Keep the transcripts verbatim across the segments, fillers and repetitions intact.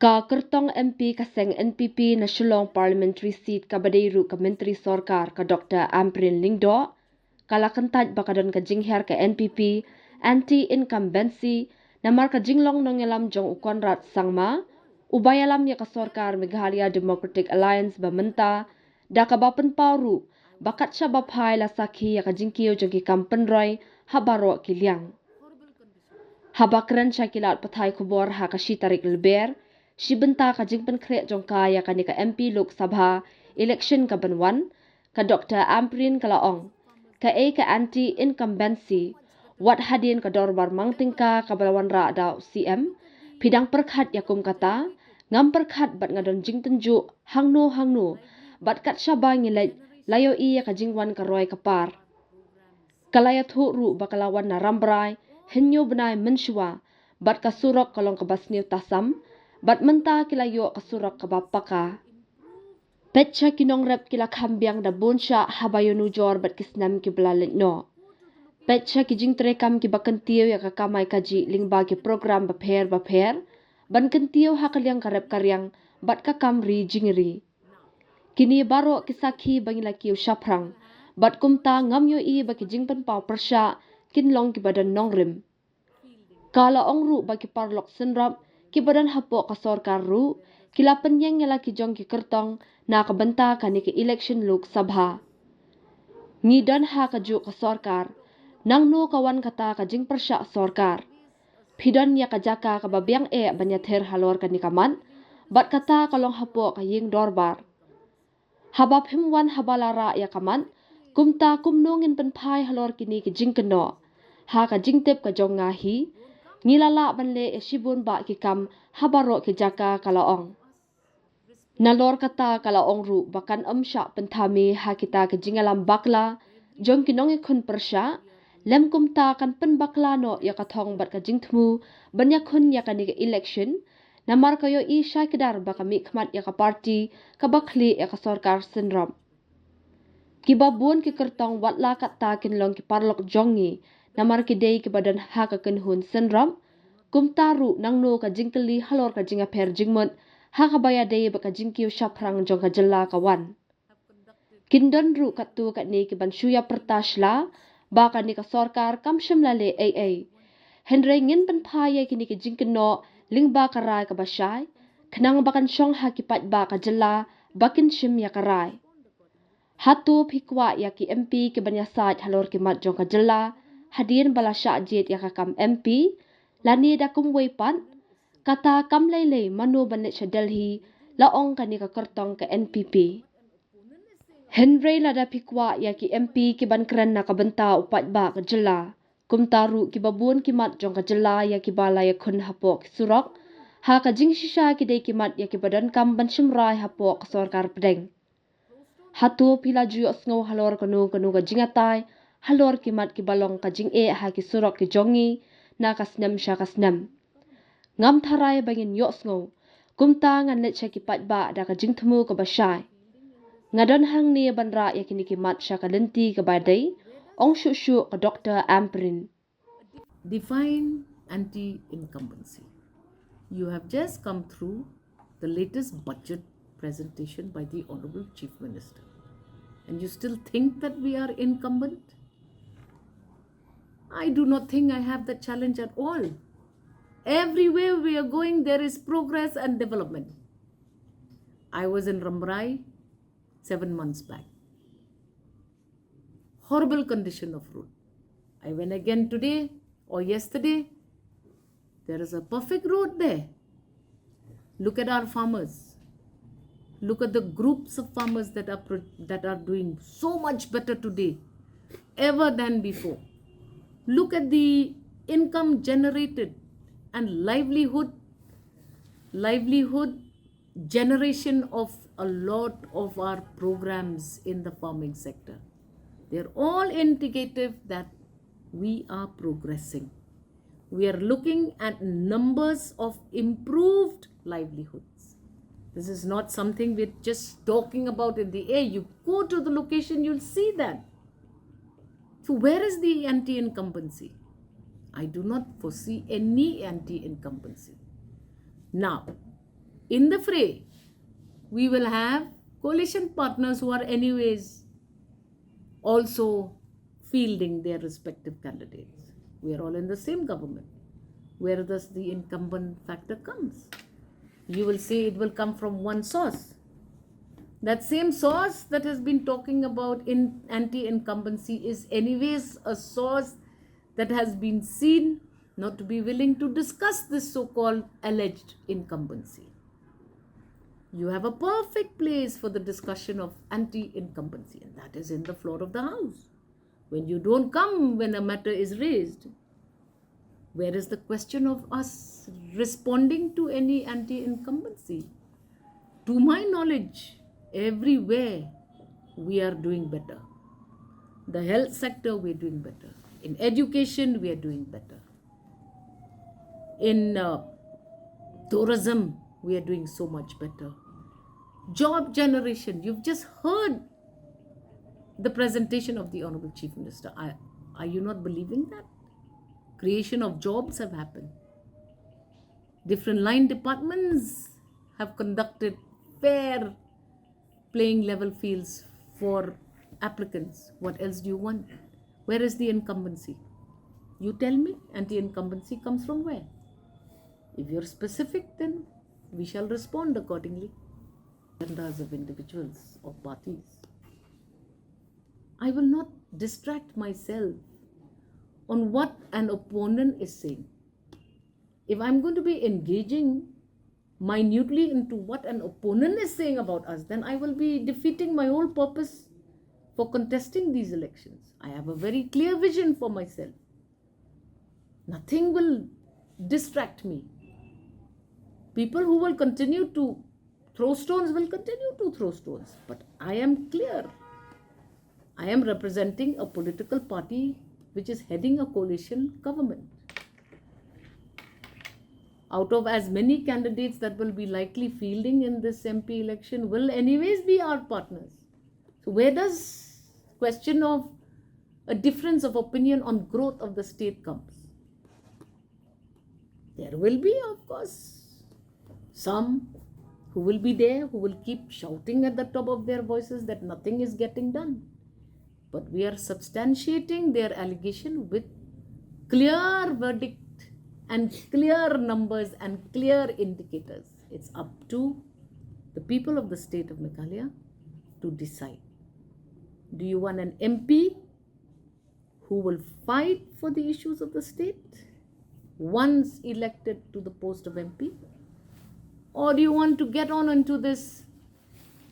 Ka kyrtong M P ka seng N P P na Shillong Parliamentary Seat kaba dei ruh ka Myntri Sorkar ka Doctor Ampareen Lyngdoh, ka la kyntait ba ka don ka jinghiar ka N P P, anti-incumbency, namar ka jinglong nongïalam jong u Conrad Sangma, uba ïalam ïa ka sorkar Meghalaya Democratic Alliance ba mynta, da kaba pynpaw ruh ba kat shaba phai la sakhi ïa ka jingkiew jong ki kam pynroi ha baroh ki liang. Haba kren sha ki lad pathai khubor ha ka shi tarik Lber, shi bynta ka jingpynkhreh jong ka ïa kane ka M P Lok Sabha election kaban wan, ka Doctor Ampareen ka la ong, kaei ka anti-incumbency, wat hadien ka dorbar mang tyngka kaba la wanrah da u C M, phi dang pyrkhat ïa kum kata? Ngam pyrkhat bad nga don jingtynjuh hangno hangno, bad kat shaba ngi leit la ïohi ïa ka jingwan ka roi ka par. Ka la ïathuh ruh ba ka la wan na Rambrai hynñiew bnai mynshuwa, bad ka surok ka long kaba sniew tasam, bad mynta ki la ïoh ka surok kaba paka. Peit sha ki nongrep ki la kham biang da bun shah haba ïanujor bad ki snem kiba la leit noh. Peit sha ki jingtreikam kiba kyntiew ïa ka kamai kajih lyngba ki program bapher bapher, ban kyntiew ha ka liang ka rep ka riang bad ka kam ri jingri. Kine baroh ki sakhi ba ngi la kiew shaphrang, bad kumta ngam ïohi ba ki jingpynpaw pyrshah kin long kiba don nongrim. Ka la ong ruh ba ki paralok synrop kiba don hapoh ka sorkar ruh ki la pynïeng ïa la ki jong ki kyrtong na ka bynta kane ka election Lok Sabha. Ngi don ha kajuh ka sorkar, nangno ka wan kata ka jingpyrshah sorkar? Phi don ïa ka jaka kaba biang eh ban ïathir halor kane ka mat, bad kata ka long hapoh ka ïing dorbar. Haba phim wan haba la rah ïa ka mat, kumta kumno ngin pynphai halor kine ki jingkynnoh? Ha ka jingtip ka jong nga hi, ngi la lah ban leh ïa shibun bah ki kam ha baroh ki jaka, ka la ong. Nalor kata ka la ong ruh ba kan ym shah pynthame ha kita ki jingïalam bakla jong ki nongïakhun pyrshah, lym kumta kan pynbakla noh ïa ka thong bad ka jingthmu ban ïakhun ïa kane ka election, namar ka ïohi shai kdar ba ka mihkhmat ïa ka party kaba khlieh ïa ka sorkar synrop. Kiba bun ki kyrtong wat la katta kin long ki paralok jong ngi, namar ki dei kiba don ha ka kynhun synrop. Kumta ruh nangno ka jingkylli halor ka jingïapher jingmut ha kaba ïadei bad ka jingkiew shaphrang jong ka jylla ka wan. Kin don ruh katto katne kiban shu ïa pyrta sla ba kane ka sorkar kam shym la leh ei ei. Hynrei ngin pynphai ïa kine ki jingkynnoh lyngba ka rai kaba shai, khnang ba kan shong ha ki paidbah ka jylla ba kin shim ïa ka rai. Hato phi kwah ïa ki M P kiban ïasaid halor ki mat jong ka jylla hadien ba la shah jied ïa ka kam M P, lane da kumwei pat? Kata kam lei lei mano ban leit sha Delhi, la ong kane ka kyrtong ka N P P. Hynrei lada phi kwah ïa ki M P kiban kren na ka bynta u paidbah ka jylla, kumta ruh kiba bun ki mat jong ka jylla ïa kiba la ïakhun hapoh ki surok, ha ka jingshisha ki dei ki mat ïa kiba donkam ban shim rai hapoh ka sorkar pdeng. Hato phi la ju ïohsngew halor kano kano ka jingïatai halor ki mat kiba long ka jingeh ha ki surok ki jong ngi na ka snem sha ka snem? Ngam tharai ba ngin ïohsngew, kumta ngan leit sha ki paidbah da ka jingthmu kaba shai. Nga don hangne ban rah ïa kine ki mat sha ka lynti kaba dei, ong shuh shuh ka Doctor Ampareen. Define anti-incumbency. You have just come through the latest budget presentation by the Honorable Chief Minister. And you still think that we are incumbent? I do not think I have that challenge at all. Everywhere we are going, there is progress and development. I was in Rambrai seven months back. Horrible condition of road. I went again today or yesterday. There is a perfect road there. Look at our farmers. Look at the groups of farmers that are pro-, that are doing so much better today ever than before. Look at the income generated and livelihood, livelihood generation of a lot of our programs in the farming sector. They're all indicative that we are progressing. We are looking at numbers of improved livelihoods. This is not something we're just talking about in the air. You go to the location, you'll see that. So, where is the anti incumbency? I do not foresee any anti incumbency. Now, in the fray, we will have coalition partners who are anyways also fielding their respective candidates. We are all in the same government. Where does the incumbent factor comes? You will say it will come from one source. That same source that has been talking about in anti-incumbency is anyways a source that has been seen not to be willing to discuss this so-called alleged incumbency. You have a perfect place for the discussion of anti-incumbency, and that is in the floor of the House. When you don't come when a matter is raised, where is the question of us responding to any anti-incumbency? To my knowledge, everywhere we are doing better. The health sector, we are doing better. In education, we are doing better. In uh, tourism, we are doing so much better. Job generation, you've just heard the presentation of the Honorable Chief Minister. Are, are you not believing that? Creation of jobs have happened. Different line departments have conducted fair playing level fields for applicants. What else do you want? Where is the incumbency? You tell me, anti-incumbency comes from where? If you're specific, then we shall respond accordingly. Agendas of individuals or parties. I will not distract myself on what an opponent is saying. If I'm going to be engaging minutely into what an opponent is saying about us, then I will be defeating my whole purpose for contesting these elections. I have a very clear vision for myself. Nothing will distract me. People who will continue to throw stones will continue to throw stones. But I am clear. I am representing a political party which is heading a coalition government. Out of as many candidates that will be likely fielding in this M P election will anyways be our partners. So where does question of a difference of opinion on growth of the state comes? There will be, of course, some who will be there who will keep shouting at the top of their voices that nothing is getting done. But we are substantiating their allegation with clear verdict and clear numbers and clear indicators. It's up to the people of the state of Meghalaya to decide. Do you want an M P who will fight for the issues of the state once elected to the post of M P? Or do you want to get on into this?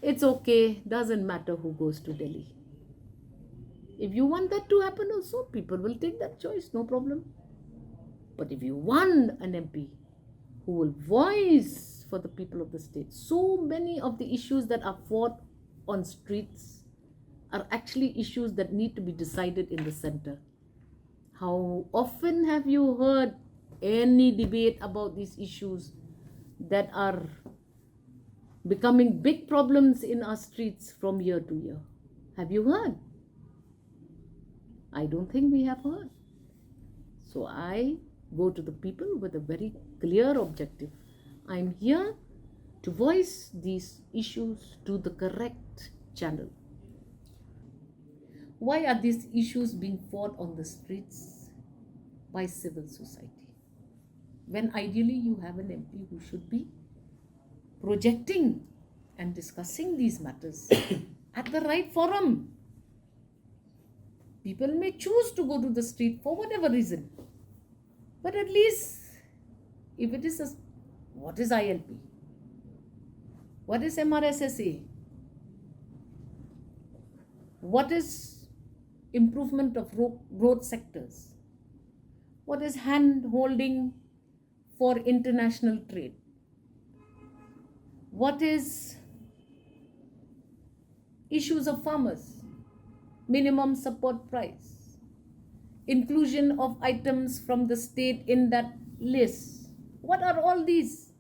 It's okay, doesn't matter who goes to Delhi. If you want that to happen also, people will take that choice, no problem. But if you want an M P who will voice for the people of the state, so many of the issues that are fought on streets are actually issues that need to be decided in the center. How often have you heard any debate about these issues that are becoming big problems in our streets from year to year? Have you heard? I don't think we have heard. So I go to the people with a very clear objective. I'm here to voice these issues to the correct channel. Why are these issues being fought on the streets by civil society? When ideally you have an M P who should be projecting and discussing these matters at the right forum. People may choose to go to the street for whatever reason. But at least, if it is a, what is I L P? What is M R S S A? What is improvement of ro-, road sectors? What is hand holding for international trade? What is issues of farmers, minimum support price, inclusion of items from the state in that list? What are all these?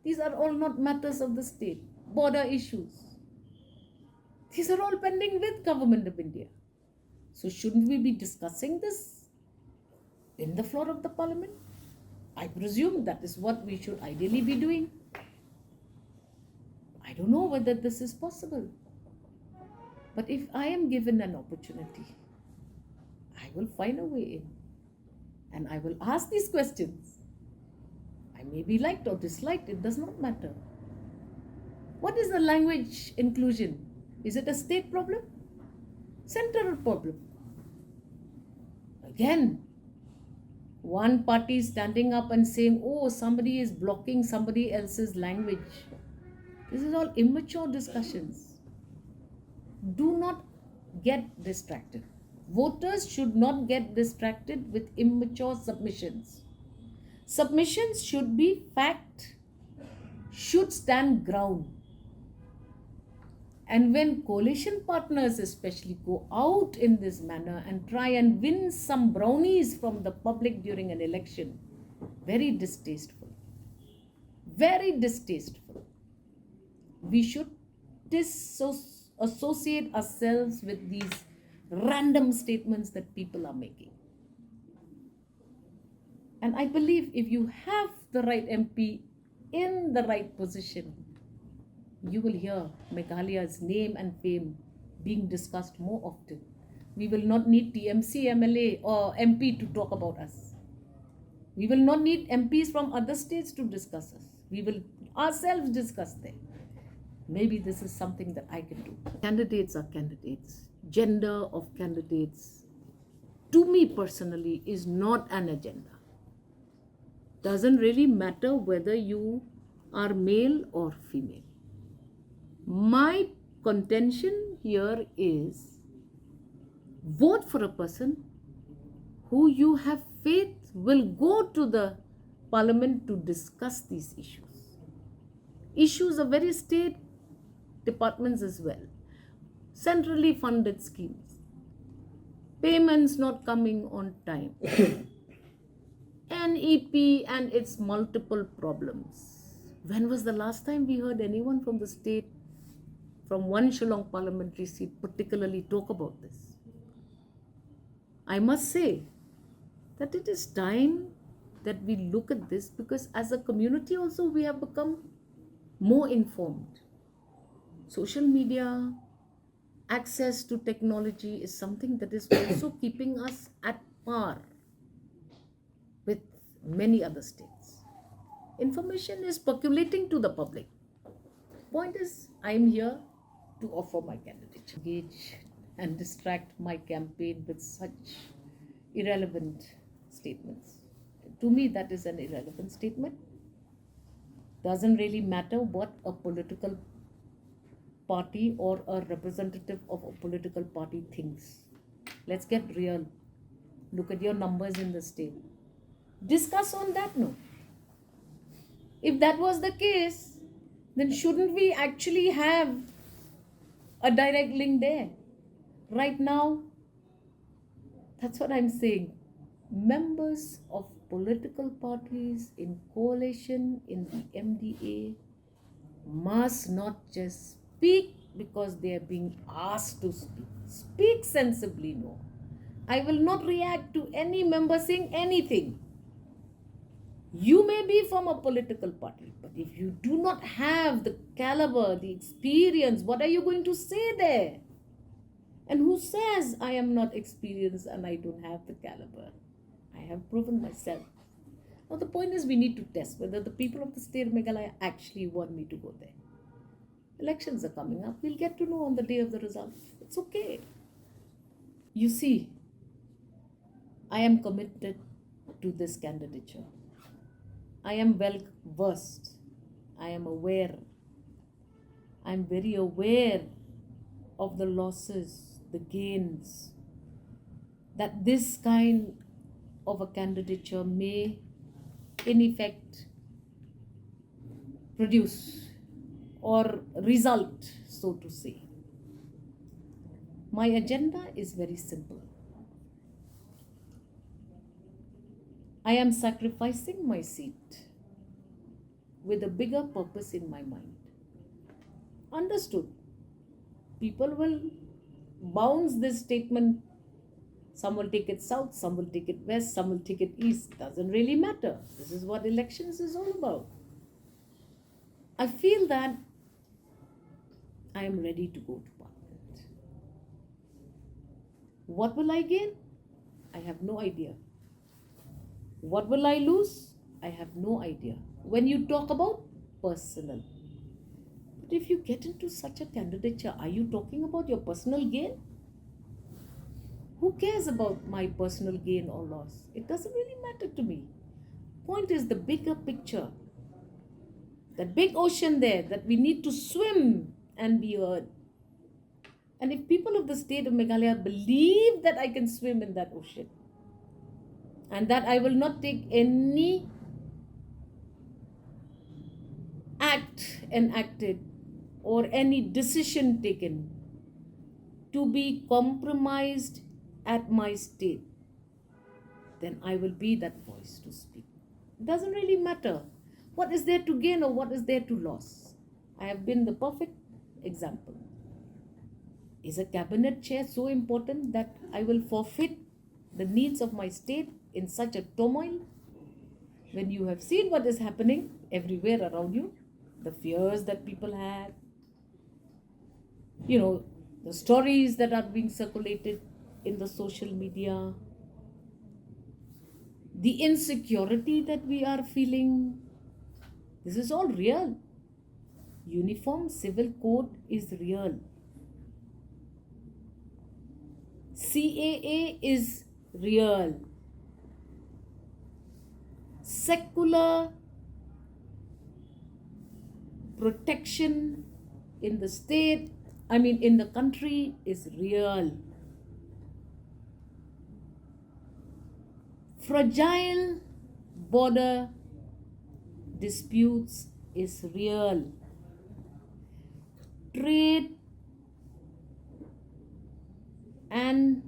These are all not matters of the state. Border issues. These are all pending with Government of India. So shouldn't we be discussing this in the floor of the parliament? I presume that is what we should ideally be doing. I don't know whether this is possible. But if I am given an opportunity, I will find a way in. And I will ask these questions. I may be liked or disliked, it does not matter. What is the language inclusion? Is it a state problem? Central problem. Again, one party standing up and saying, "Oh, somebody is blocking somebody else's language." This is all immature discussions. Do not get distracted. Voters should not get distracted with immature submissions. Submissions should be fact, should stand ground. And when coalition partners especially go out in this manner and try and win some brownies from the public during an election, very distasteful. Very distasteful. We should disso- associate ourselves with these random statements that people are making. And I believe if you have the right M P in the right position, you will hear Meghalaya's name and fame being discussed more often. We will not need T M C M L A or M P to talk about us. We will not need M Ps from other states to discuss us. We will ourselves discuss them. Maybe this is something that I can do. Candidates are candidates. Gender of candidates, to me personally, is not an agenda. Doesn't really matter whether you are male or female. My contention here is vote for a person who you have faith will go to the parliament to discuss these issues. Issues of various state departments as well, centrally funded schemes, payments not coming on time, N E P and its multiple problems. When was the last time we heard anyone from the state, from one Shillong parliamentary seat particularly, talk about this? I must say that it is time that we look at this, because as a community also we have become more informed. Social media, access to technology is something that is also keeping us at par with many other states. Information is percolating to the public. Point is, I am here to offer my candidature. Engage and distract my campaign with such irrelevant statements. To me, that is an irrelevant statement. Doesn't really matter what a political party or a representative of a political party thinks. Let's get real. Look at your numbers in the state. Discuss on that note. If that was the case, then shouldn't we actually have a direct link there? Right now, that's what I'm saying. Members of political parties in coalition in the M D A must not just speak because they are being asked to speak. Speak sensibly, no. I will not react to any member saying anything. You may be from a political party, but if you do not have the caliber, the experience, what are you going to say there? And who says I am not experienced and I don't have the caliber? I have proven myself. Now, the point is, we need to test whether the people of the state of Meghalaya actually want me to go there. Elections are coming up. We'll get to know on the day of the result. It's okay. You see, I am committed to this candidature. I am well versed. I am aware. I'm very aware of the losses, the gains that this kind of a candidature may, in effect, produce or result, so to say. My agenda is very simple. I am sacrificing my seat with a bigger purpose in my mind. Understood. People will bounce this statement. Some will take it south, some will take it west, some will take it east. Doesn't really matter. This is what elections is all about. I feel that I am ready to go to Parliament. What will I gain? I have no idea. What will I lose? I have no idea. When you talk about personal, but if you get into such a candidature, are you talking about your personal gain? Who cares about my personal gain or loss? It doesn't really matter to me. Point is the bigger picture. That big ocean there that we need to swim and be heard. And if people of the state of Meghalaya believe that I can swim in that ocean and that I will not take any act enacted or any decision taken to be compromised at my state, then I will be that voice to speak. It doesn't really matter what is there to gain or what is there to lose. I have been the perfect example. Is a cabinet chair so important that I will forfeit the needs of my state in such a turmoil? When you have seen what is happening everywhere around you, the fears that people have, you know, the stories that are being circulated in the social media, the insecurity that we are feeling, this is all real. Uniform Civil Code is real. C A A is real. Secular protection in the state, I mean, in the country, is real. Fragile border disputes is real. Trade and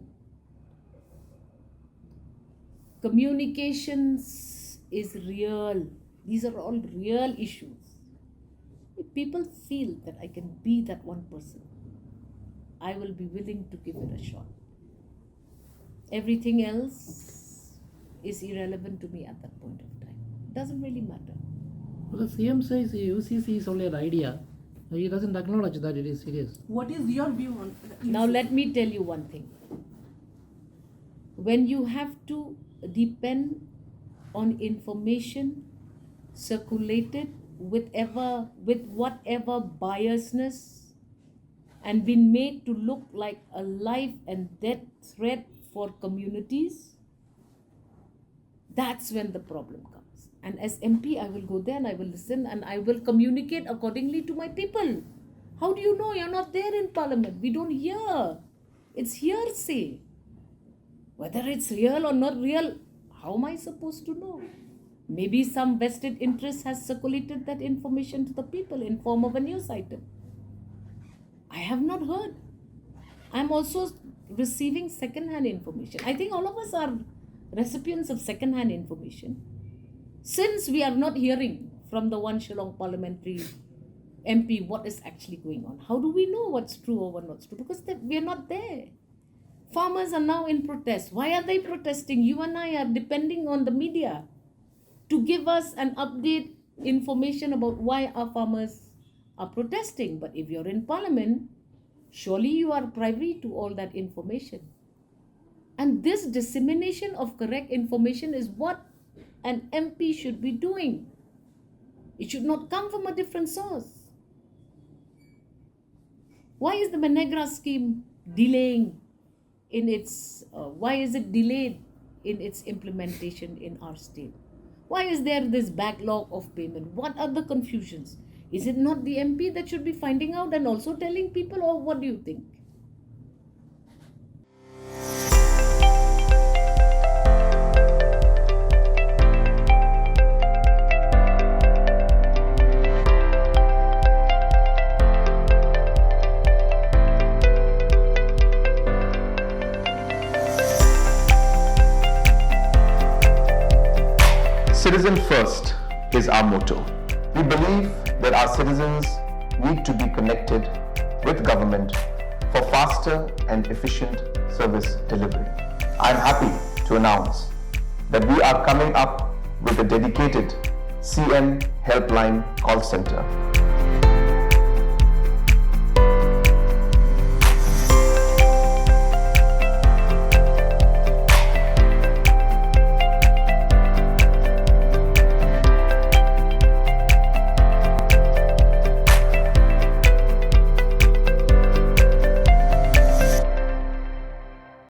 communications is real. These are all real issues. If people feel that I can be that one person, I will be willing to give it a shot. Everything else is irrelevant to me at that point of time. Doesn't really matter. Well, the C M says the U C C is only an idea. He doesn't acknowledge that it is serious. What is your view on? Now, let me tell you one thing. When you have to depend on information circulated with ever with whatever biasness and been made to look like a life and death threat for communities, that's when the problem comes. And as M P, I will go there and I will listen and I will communicate accordingly to my people. How do you know? You're not there in parliament. We don't hear. It's hearsay. Whether it's real or not real, how am I supposed to know? Maybe some vested interest has circulated that information to the people in form of a news item. I have not heard. I'm also receiving second-hand information. I think all of us are recipients of second-hand information. Since we are not hearing from the one Shillong parliamentary M P what is actually going on, how do we know what's true or what's not true? Because we are not there. Farmers are now in protest. Why are they protesting? You and I are depending on the media to give us an update, information about why our farmers are protesting. But if you're in parliament, surely you are privy to all that information. And this dissemination of correct information is what an M P should be doing. It should not come from a different source. Why is the MGNREGA scheme delaying in its, uh, why is it delayed in its implementation in our state? Why is there this backlog of payment? What are the confusions? Is it not the M P that should be finding out and also telling people, or what do you think? Citizen First is our motto. We believe that our citizens need to be connected with government for faster and efficient service delivery. I'm happy to announce that we are coming up with a dedicated C M Helpline call center.